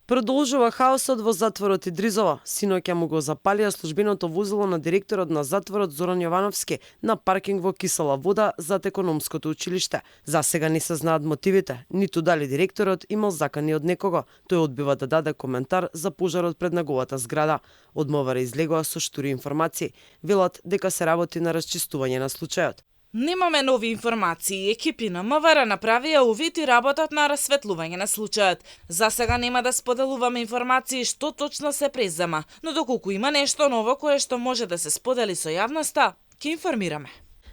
Продолжува хаосот во затворот Идризово. Синоќа му го запалија службеното возило на директорот на затворот Зоран Јовановски на паркинг во Кисела вода зад економското училиште. За сега не се знаат мотивите, ниту дали директорот имал закани од некого. Тој одбива да даде коментар за пожарот пред неговата зграда. Од МВР излегува со штури информации. Велат дека се работи на расчистување на случајот. Немаме нови информации. Екипи на МВР направија увид и работат на расветлување на случајот. За сега нема да споделуваме информации што точно се презема, но доколку има нешто ново кое што може да се сподели со јавноста, ќе информираме.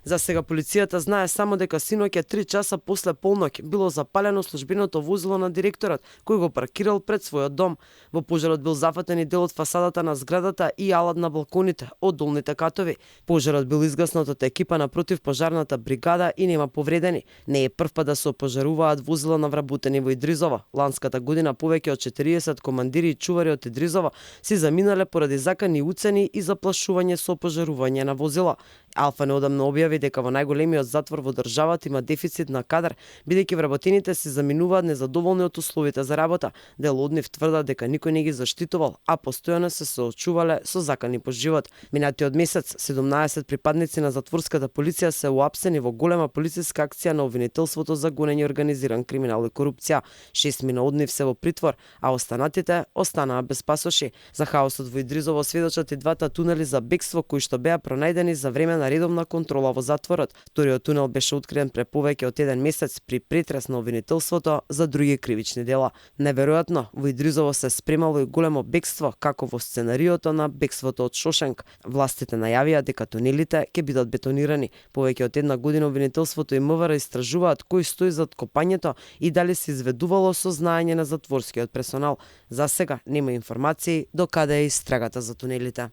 За сега полицијата знае само дека синоќа 3 часа после полноќ било запалено службеното возило на директорот, кој го паркирал пред својот дом. Во пожарот бил зафатен и дел од фасадата на зградата и алат на балконите од долните катови. Пожарот бил изгаснат од екипа на противпожарната бригада и нема повредени. Не е првпат да се опожаруваат возила на вработени во Идризово. Ланската година повеќе од 40 командири и чувари од Идризово си заминале поради закани уцени и заплашување со опожарување на возила. Алфа неодамно објави дека во најголемиот затвор во државата има дефицит на кадар, бидејќи вработените се заминуваат незадоволни од условите за работа. Дел од нив тврдат дека никој не ги заштитувал, а постојано се соочувале со закани по живот. Минатиот месец 17 припадници на затворската полиција се уапсени во голема полициска акција на обвинителството за гонење организиран криминал и корупција. 6 мина од нив се во притвор, а останатите останаа без пасоши. За хаосот во Идризово сведочат и двата тунели за бегство кои што беа пронајдени за време на редовна контрола во затворот. Вториот тунел беше откриен пред повеќе од 1 месец при претрес на обвинителството за други кривични дела. Неверојатно, во Идризово се спремало и големо бегство, како во сценариото на бегството од Шошенк. Властите најавија дека тунелите ќе бидат бетонирани. Повеќе од 1 година обвинителството и МВР истражуваат кој стои зад копањето и дали се изведувало со знаење на затворскиот персонал. За сега нема информации до каде е истрагата за тунелите.